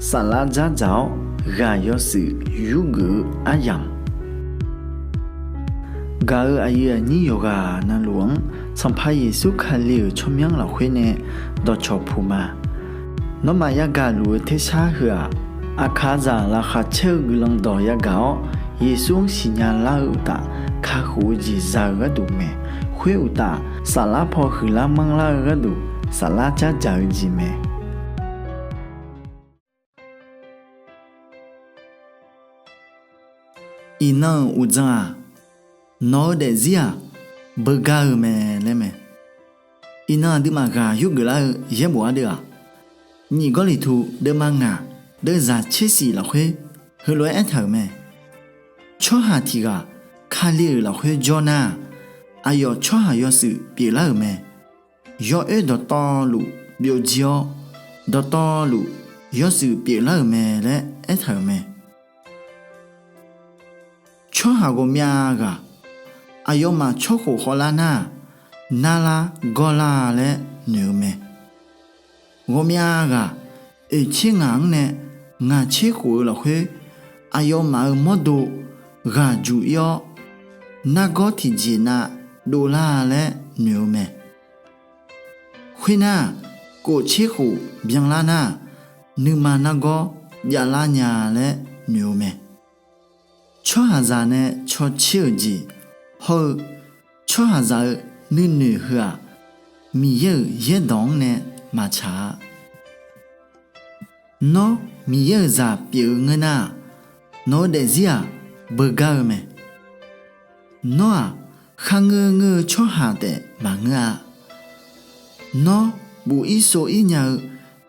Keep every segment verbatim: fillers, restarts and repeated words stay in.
Saflar dzardzaq-awr ghaq yawshuif yurgeuf-eu aryamq, gaq-euq aqyuif aqnyir yawqghaq navluf-anr Sanqpaq Yeqsur Kali-euq tsawrmyanr lafkhoer nae dawqcawq puq ma. Nawmaf yagaq luf-eu tersar heu-aq, aqkaqzaq laqkhaq caer-eu guiqlanq dawq yagaq-awr, Yeqsur-anr siqnya lar-eu uqtaf, kakhof-eu jeq za-eu gharduq mae. Khoer uqtaf, saflar paw huiqlar manrlar-eu gharduq, saflar dzardzaq-eu jeq mae. Iqnan-euq uqdzan-aq, nawq-eu daefzir-aq, beugar-eu mae laer mae. Iqnan aqduimaf ghaq yurgeuf lar-eu yaerbof ardeuv-aq, Nyiq Gawrliqtu deuvma ngaq deuvzaq tser shif lafkhoer heulof-aer aertaq-euq mae. Tsawrhaq tiq ghaq Kali-euq lafkhoer jawr nar-aq, aqyawf tsawrhaq yawshuif pyeuflar-euq mae. Yawoer dawqtawvluf byovjir-awr, dawqtawvluf yawshuif pyeuflar-euq mae laer aertaq-euq mae. Tsawrhaq ghawqmya ghaq aqyawfmaf tsawrkhof khawvlar nar-aq, narlar gawrlar-a laer noeq-eu mae. Ghawqmya ghaq oeqtser ngaq-anr nae ngaq tser khof-eu lafkhoer, aqyawfmaf-euq mawrdo ghaq juq-ir-awr, nargawr tiqjeq nav dovlar-a laer noeq-eu mae. Khoernar-aq, kof tser khof byanlar nar-aq, nuima nargawr javlar nya-a laer noeq-eu mae. Tsawrhaqzaq nae cawtser-euq jeq hawr-eu tsawrhaqzaq-eu nuinoeq heu-aq, Miqyaer-euq yaerdawq-anr nae maqtsaq-a. Nawr Miqyaer-euq zaq pyeuf-eu ngeur nar-aq, nawq-eu daefzir-aq beugar-eu mae. Nawr-aq, kharngeur ngeur-eu tsawrhaq taef maqngeur-a. Nawr buf-ir sov-ir nya-eu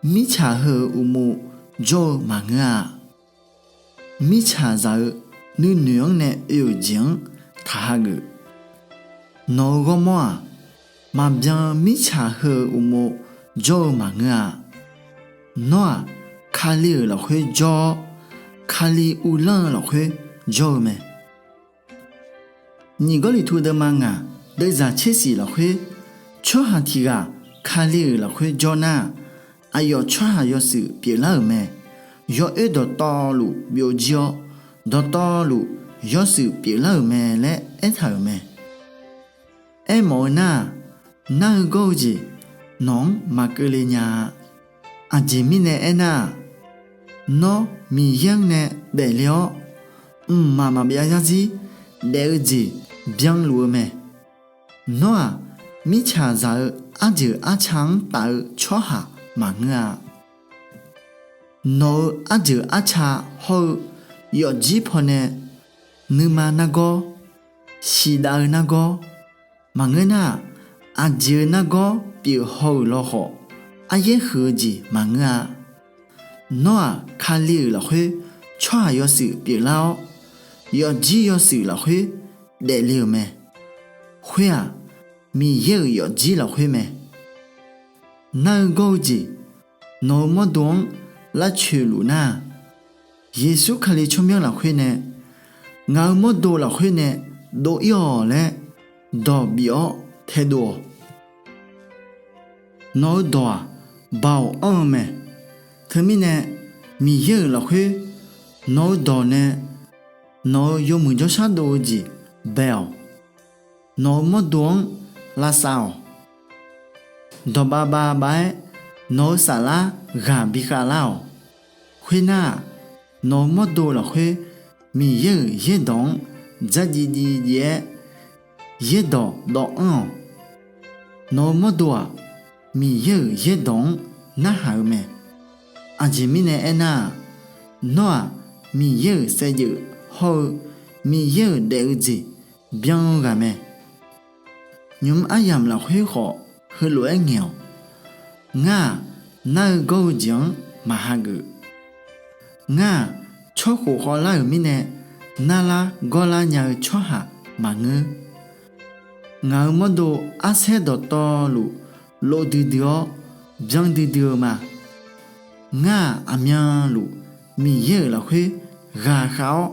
mirtsaq heu-euq uqmov jawr-eu maqngeur-a. Mirtsaqzaq-eu nuinoeq-anr nae oe-euq jeq-anr taqha geuf. Nawq-eu ghawrmawr-aq, maqbyan-eu mirtsaq heu-euq uqmov jawr-eu maqngeur-a. Nawr-aq, Kali-euq lafkhoer jawr-awr, Kali uvlanr-eu lafkhoer jawr-eu mae. Nyiq Gawrliqtu deuvma ngaq deuvzaq tser shif lafkhoer, tsawrhaq tiq ghaq Kali-euq lafkhoer jawr nar-aq, aqyawf tsawrhaq yawshuif pyeuflar-euq mae. Yawoer dawqtawvluf byovjir-awr, dawqtawvluf yawshuif pyeuflar-euq mae laer aertaq-euq mae. Aermawf-eu nar-aq, nar-eu gawr-eu jeq nawq-anr maqkeuvle nya-a. Aqjeq mirnae aernar-aq, nawr Miqyaer-anr nae daefle-awr, mqmaq maqbyav yarzir daef-eu jeq byanluf-eu mae. Nawr-aq, mirtsaqzaq-eu arjeuq arca-anr taf-eu tsawrhaq maqngeur-a. Nawq-eu arjeuq arca hawr-eu yawfjir pawnae nuima nargawr, siqdav-eu nargawr, maqngeur nar-aq, aqjeq-eu nargawr pyeuf haw-euq lawkhawf, aryaer huiq-eu jeq maqngeur-a. Nawr-aq, Kali-euq lafkhoer tsawrhaq yawshuif pyeuflar-awr, yawfjir yawshuif lafkhoer daefle-euq mae. Khoer-aq, Miqyaer-euq yawfjir lafkhoer mae. Nar-eu gawr-eu jeq nawq-eu mawrdo-anr lavcoeq luf nar-aq, Yeqsur Kali tsawrmyanr lafkhoer nae, ngaq-euq mawrdo lafkhoer nae dov-ir-awq laer dawq bif-awr taedov-awq. Nawq-eu dawq-aq, Baoq anr-eu mae. Teumirnae, Miqyaer-euq lafkhoer nawq-eu dawq nae nawq-eu yawmuiq jawrshar dov-eu jeq bae-awq. Nawq-eu mawrdo-anr lavsav-awq. Dawqbav bavbav-aer nawq-eu saflar ghaq bikhav lar-awq. Khoernar-aq, nawq-eu mawrdo lafkhoer Miqyaer-euq yaerdawq-anr dzardziv dziv dziv-aer yaerdawq dawv anr-awq. Nawq-eu mawrdo-aq, Miqyaer-euq yaerdawq-anr narhaq-eu mae. Aqjeq mirnae aernar-aq, nawr-aq, Miqyaer-euq saevdzeuf hawr-eu Miqyaer-euq daef-eu jeq byan-eu ghaq mae. Nymq-mr aryamq lafkhoer khawf heulof-aer ngaeq-awq. Ngar-aq, nar-eu gawr-eu jeq-anr maqhageuf. Ngar-aq, tsawrkhof khawvlar-euq mirnae narlar gawrlar nya-eu tsawrhaq maqngeur. Ngaq-euq mawrdo arsaer dawqtawvluf lov duidui-awr byan duidui-eu ma. Ngar-aq, aqmyanluf Miqyaer-euq lafkhoer ghaqkhav-awr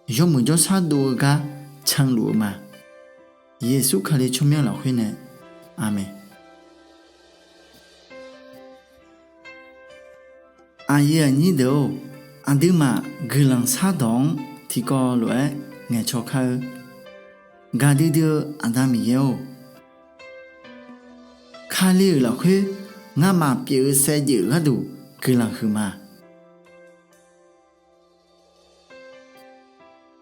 yawmuiq jawrshar dov-eu gar canluf-eu ma. Yeqsur Kali tsawrmyanr lafkhoer nae, Aqmeq. Aqyuif aqnyir deuq-or, aqduimaf guiqlanq shardawq-anr tiqkawv lof-aer ngaeqcaw kar-eu. Gaqdui dui-eu Aqda Miqyaer-or, Kali-euq lafkhoer ngamaf pyeuf-eu saevdzeuf gharduq guiqlanq huiqma.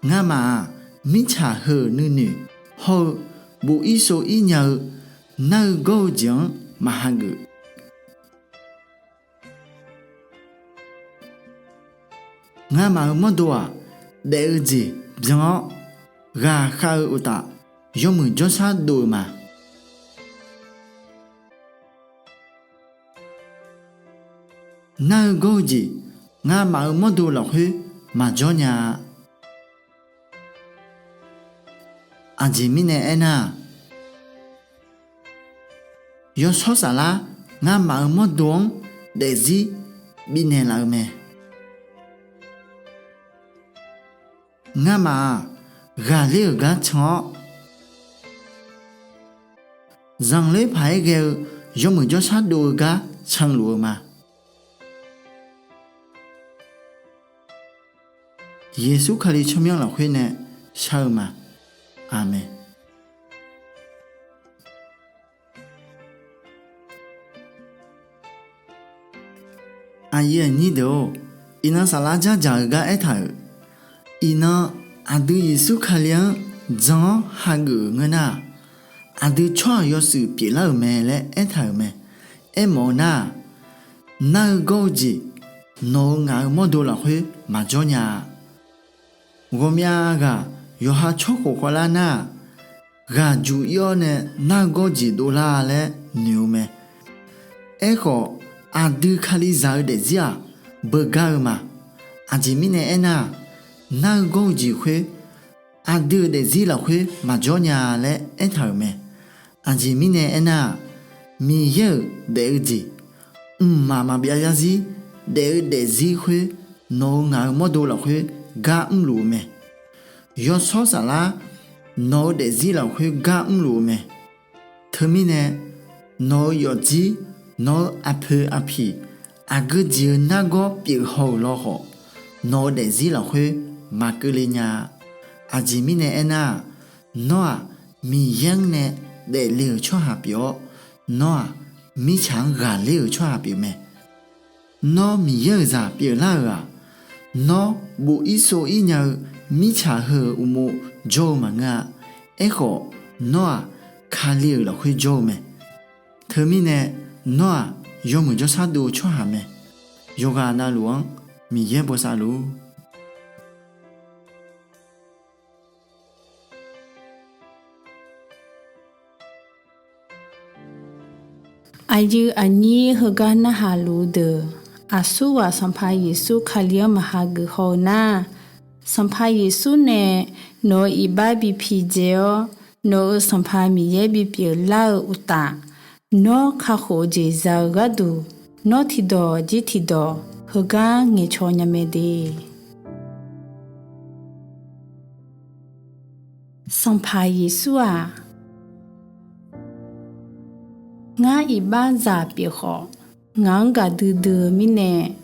Ngamaf-aq, mirtsaq heu-euq nuinoeq hawr-eu buf-ir sov-ir nya-eu nar-eu gawr-eu jeq-anr maqhageuf. Ngamaf-euq mawrdo-aq, daef-eu jeq byan-awr ghaqkhav-eu uqtaf, yawmuiq jawrshar dov-eu ma. Nar-eu gawr-eu jeq ngamaf-euq mawrdo lafkhoer maqjawr nya-a. Aqjeq mirnae aernar-aq, Yawshawr Saflar ngamaf-euq mawrdo-anr daefzir bifnaeq laf-eu mae. Ngamaf-aq, ghaqler-euq gar can-awr, zanqler paq-aer ghae-eu yawmuiq jawrshar dov-eu gar canluf-eu ma. Yeqsur Kali tsawrmyanr lafkhoer nae shar-eu ma. Aqmeq. Aqyuif aqnyir deuq-or, iqnan saflar dzardzaq-eu gar aertaq-euq, iqnan aqdui Yeqsur Kali-anr jan-awr hageuf-euq ngeur nar-aq, aqdui tsawrhaq yawshuif pyeuflar-euq mae laer aertaq-euq mae. Aermawf-eu nar-aq, nar-eu gawr-eu jeq nawq-eu ngaq-eu mawrdo lafkhoer maqjawr nya-a. Ghawqmya ghaq yawqha tsawrkhof khawvlar nar-aq, ghaq juq-ir-awr nae nar-eu gawr-eu jeq dovlar laer noeq-eu mae. Aerkhawf, aqdui Kalizaq-eu daefzir-aq, beugar-eu ma. Aqjeq mirnae aernar-aq, nar-eu gawr-eu jeq khoer aqdui-euq daefzir lafkhoer maqjawr nya laer aertaq-euq mae. Aqjeq mirnae aernar-aq, Miqyaer-euq daef-eu jeq, mqmaq maqbyav yarzir daef-eu daefzir khoer nawq-eu ngaq-eu mawrdo lafkhoer gar mrluf-eu mae. Yawshawr Saflar nawq-eu daefzir lafkhoer gar mrluf-eu mae. Teumirnae nawq-eu yawfjir, nawq-eu aqpoeq aqpiq, aqgeu jeq-eu nargawr pyeuf haw-euq lawkhawf, nawq-eu daefzir lafkhoer maqkeuvle nya-a. Aqjeq mirnae aernar-aq, nawr-aq Miqyaer-anr nae daefle-euq tsawrhaq pyeuf-awr, nawr-aq mirtsaq-anr ghaqler-euq tsawrhaq pyeuf mae. Nawr Miqyaer-euq zaq pyeuflar-euq-aq, nawr buf-ir sov-ir nya-eu mirtsaq heu-euq uqmov jawr-eu maqngeur-a. Aerkhawf, nawr-aq Kali-euq lafkhoer jawr-eu mae. Teumirnae nawr-aq yawmuiq jawrshar dov-eu tsawrhaq mae. Yawqghaq navluf-anr Miqyaer bosav luf-ur. Aqyuif aqnyir heugar narhaq luf-eu deuq, aqsurghaq Sanqpaq Yeqsur Kali-anr maqhageuf haw-eu nar, Sanqpaq Yeqsur nae nawq-euq iqbax bi pidzae-awr, nawq-euq Sanqpaq Miqyaer bipyeuf lar-eu uqtaf, nawr kakhof-eu jeq za-eu gharduq, nawr tiqdawq jir tiqdawq heugar ngaeqcaw nya mae de. Sanqpaq Yeqsur-aq, ngar iqbaxzaq pyeuf khawf, ngaq-anr gaqdui dui-eu mirnae,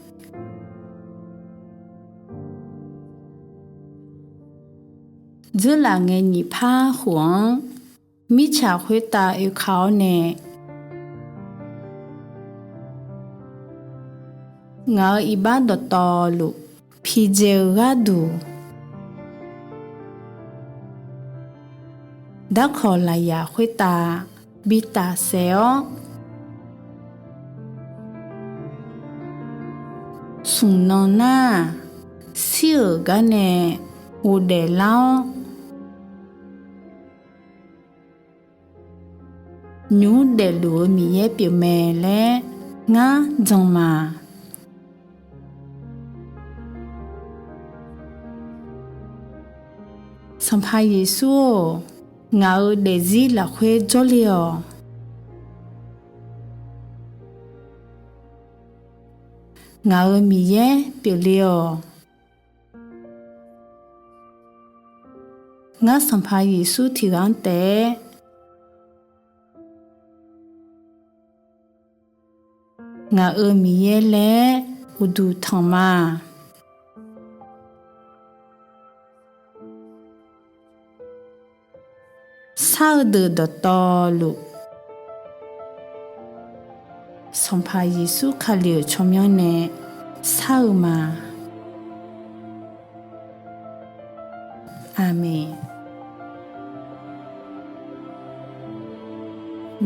dzeurlaf ngae nyiq par khof-anr mirtsaq khoertav oeka-awr nae, ngaq-euq iqbax dawqtawvluf pidzae-eu gharduq, darkawq lafyaq khoertav bi tafsaef-awr, smq nan nar-aq, shir-euq gar nae ghofdaef lar-awr, nymq mr daefluf-eu Miqyaer pyeufmae laer ngar jan ma. Sanqpaq Yeqsur-or, ngaq-euq daefzir lafkhoer jawrle-awq. Ngaq-euq Miqyaer pyeufle-awq. Ngar Sanqpaq Yeqsur tiqghaq-anr taef-aer ngaq-euq Miqyaer laer uqduq tanq ma. Sar-eu deuq dawqtawvluf, Sanqpaq Yeqsur Kali-euq tsawrmyanr nae shar-eu ma. Aqmeq.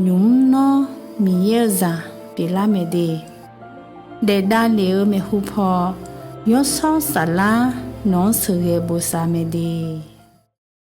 Nymq mr nawr Miqyaer-eu zaq pyeuflar mae de, daefdav lef-eu maeqhu paw, Yawshawr Saflar nawq-anr sheuqghae bosav mae de.